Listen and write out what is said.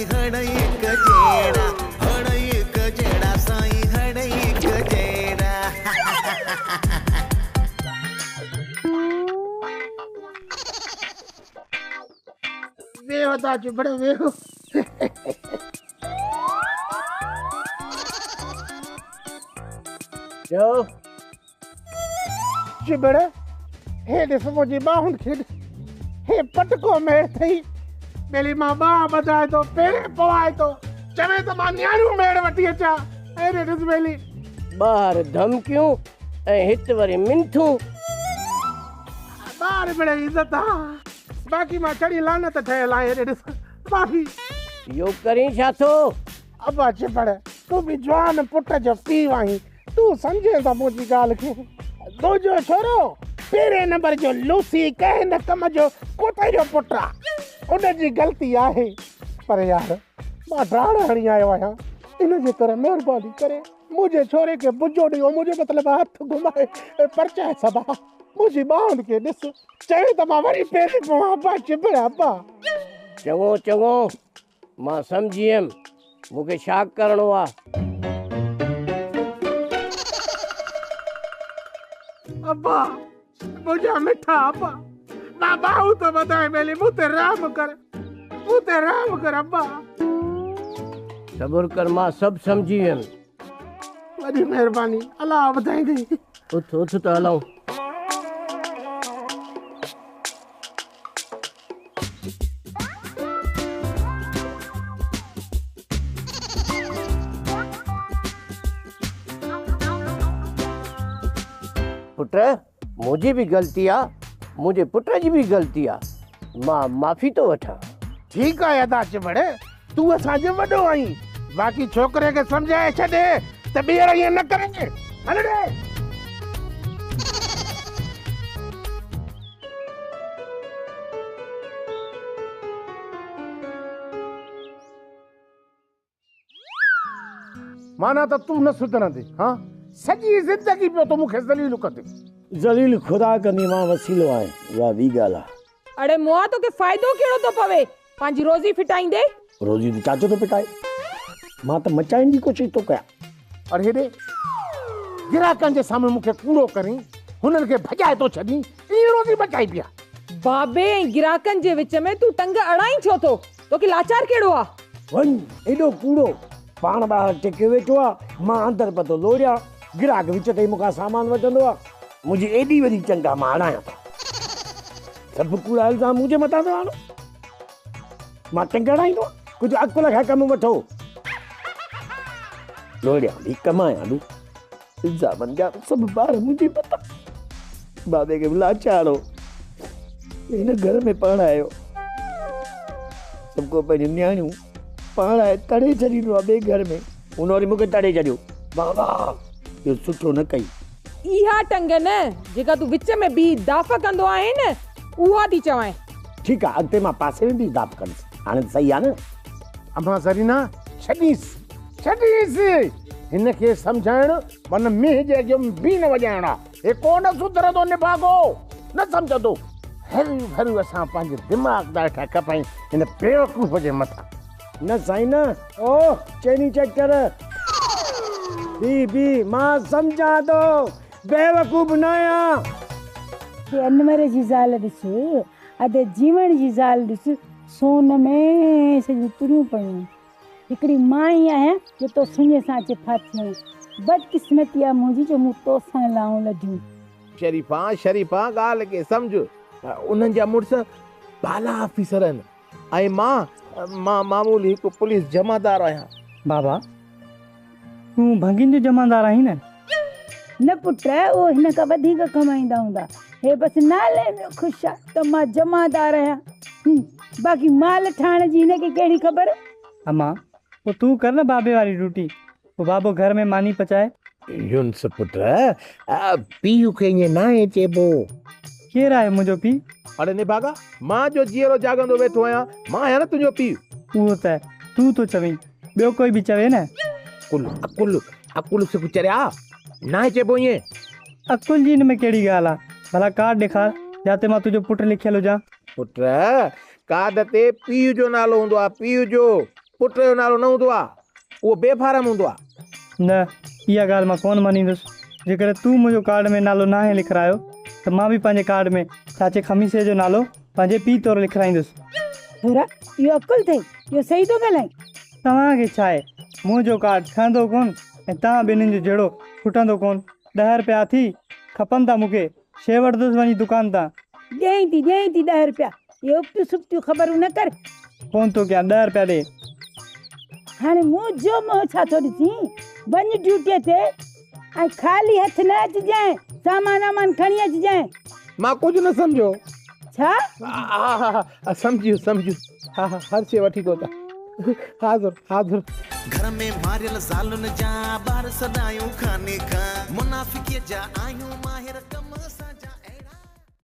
سائين هڙئي هڪ جهڙا، هڙئي هڪ جهڙا سائين هڙئي هڪ جهڙا. ويهو ادا چڀڙ ويهو. چئو. چڀڙ هي ڏس منهنجي ٻانهن کي ڏس. هي پٽڪو ميڙ اٿئي. ٻيلي مان ٻانهن ٻڌائي ٿو پيرين پوائي ٿو. چوي ته مان نياڻيون ميڙ وٺي اچان. هيڏي ڏس ٻيلي. ٻاهر ڌمڪيون ۽ هت وري منٿون. ٻاهر مڙئي عزت آ. باقي مان ڇڙي لعنت ٺهيل آهيان هيڏي ڏس. معافي. اهو ڪرين ڇا ٿو؟ ابا چڀڙ تون به جوان پٽ جو پيء آهين. تون سمجهين ٿو منهنجي ڳالهه کي. تنهنجو ڇورو پهرين نمبر جو لوسي ڪنهن نه ڪم جو ڪوتي جو پٽ آ. ان جي غلطي آهي پر يار مان ڊاڙ هڻي آيو آهيان ان جي ڪري مهرباني ڪري منهنجي ڇوري کي بجو ڏئي منهنجو مطلب هٿ گهمائي پرچائي سڀا منهنجي ٻانهن کي ڏس چوي ته مان وري پيرين پوان ابا چڀڙ ابا. چڱو چڱو مان سمجهي ويم مون کي ڇا ڪرڻو آ. ابا منهنجا مٺا ابا مان ٻانهون ٿو ٻڌائين ٻيلي مون تي رحم ڪر مون تي رحم ڪر ابا. صبر ڪر مان سڀ سمجهي ويم. وڏي مهرباني الله ٻڌائيندي. اٿ اٿ ته هلون. پٽ منهنجي به غلطي آ منهنجي پٽ جي به غلطي آ مان معافي ٿو وٺان. ٺيڪ آهي ادا چٻڙ تون اسان جو وڏو آهين باقي ڇوڪري کي سمجهائي ڇڏ ته ٻيهر ائين نه ڪري هل ڙي. معنيٰ ته تون نه سڌرندين ها؟ سڄي زندگي پيو تون مون کي ذليل ڪندين. ذليل خدا ڪندي مان وسيلو آهيان اها ٻي ڳالهه آهي. اڙي مئا توکي فائدو ڪهڙو ٿو پوي پنهنجي روزي ڦٽائيندي. روزي ته چاچو ٿو ڦٽائي مان ته مچائڻ جي ڪوشش ٿو ڪيان. اڙي هيڏي گراهڪن جي سامهون مون کي ڪوڙو ڪرين هنن کي ڀڄائي ٿو ڇڏين ائين روزي مچائبي آهي. بابي ۽ گراهڪن جي وچ ۾ تون ٽنگ اڙائين ڇو ٿو؟ توکي لاچار ڪهڙو آ؟ وڃ ايڏو ڪوڙو پاڻ ٻاهر ٽڪيو ويٺو آ مان اندر پتو لوڙيان گراهڪ وچ تي ئي مون کان سامان وٺندو آ منهنجي ايڏي وڏي چنگا مان اڙايان ٿو سڀ ڪوڙا الزام منهنجي مٿان ٿو آڻو مان ٽنگ اڙائيندو آ ڪجهه عقل کان ڪم وٺو لوڙيان به ڪمايان به الزامن جا سڀ بار منهنجي مٿان بابي کي به لاچار هو هن گهر ۾ پاڻ آيو سڀ ڪو پنهنجون نياڻيون پاڻ آئي تڙي ڇڏيندو آ ٻئي گهر ۾ هن وري مون کي تڙي ڇڏيو بابا اهو سٺو نه ڪئي. اها ٽنگ نه جيڪا تون وچ ۾ بيهي داف ڪندو آهين نه اها ٿي چوانء. ٺيڪ آ اڳتي مان پاسي ۾ بيهي داف ڪندس هاڻي ته صحيح آ نه. امان زرينا ڇڏينس ڇڏينس هن کي سمجهائڻ من مينهن جي اڳيان بين وڄائڻ آ. هي ڪو نه سڌرندو نڀاڳو نه سمجهندو. هرو ڀرو اسان پنهنجو دماغ ٿا ويٺا کپايون هن بيوقوف جي مٿان. نه سائين نه. او چيني چيڪ ڪر. بي بي مان سمجهان ٿو بيوقوف نه آهيان. ادي انور جي زال ڏس، ادي جيوڻ جي زال ڏس، سون ۾ سڄيون تريون پيون. هڪڙي مان ئي آهيان جو تو سڃي سان اچي ڦاٿي آهيان. بدقسمتي آ منهنجي جو مون توسان لائون لڌيون. شريفا، شريفا ڳالهه کي سمجهه. انهن جا مڙس بالا آفيسر آهن ۽ مان، مان معمولي هڪ پوليس جمعدار آهيان. بابا، تون ڀنگين جو جمعدار آهين نه؟ نه پٽ، اهو هن کان وڌيڪ ڪمائيندا هوندا. هي بس نالي ۾ خوش آ ته مان جمعدار آهيان. باقي مال ٺاهڻ جي هن کي ڪهڙي خبر؟ امان، پوء تون ڪر نه بابي واري ڊيوٽي. پوء بابو گهر ۾ ماني پچائي. يونس پٽ، پيء کي ائين ناهي چئبو. ڪير آهي منهنجو پيء؟ اڙي نڀاڳا، مان جو جيئرو جاڳندو ويٺو آهيان، مان آهيان نه تنهنجو پيء. اهو ته تون ٿو چوين، ٻيو ڪوئي به چوي نه. عقل، عقل، عقل سک چريا، ناهي چئبو ائين. عقل جي ان ۾ ڪهڙي ڳالهه آ؟ ڀلا ڪارڊ ڏيکار، جاتي مان تنهنجو پٽ لکيل هجان. پٽ، ڪارڊ تي پيء جو نالو هوندو آ، پيء جو. پٽ جو نالو نه هوندو آ، اهو بي فارم هوندو آ. نه، اها ڳالهه مان ڪونه مڃيندس. جيڪڏهن تون منهنجو ڪارڊ ۾ نالو ناهي لکرايو ته مان به پنهنجي ڪارڊ ۾ چاچي خميسي جو نالو پنهنجي پيء طور لکرائيندس. ڇورا، اهو عقل اٿئي؟ اهو صحيح ٿو ڳالهائين؟ توهان کي ڇاهي، منهنجو ڪارڊ ٺهندو ڪونه ۽ توهان ٻنهين جو جهيڙو ڦٽندو ڪونه. ڏهه رپيا اٿي کپن ٿا مون کي، شيء وٺندس وڃي دڪان تان. ڏيئين ٿي، ڏيئين ٿي ڏهه رپيا. اهي ابتيون سبتيون خبرون نه ڪر. فون ٿو ڪيان، ڏهه رپيا ڏي. هاڻي منهنجو منهن ڇا ٿو ڏسين؟ وڃ ڊيوٽيء تي ۽ خالي هٿ نه اچجانء، سامان وامان کڻي اچجانء. مان ڪجهه نه سمجهيو. ڇا؟ ها ها ها سمجهي ويس، سمجهي ويس. ها ها هر شيء وٺي ٿو اچان. حاضر حاضر. گهر ۾ ماريل زالن جا ٻار سڏايون خاني کان منافقيء جا آهيون ماهر ڪم.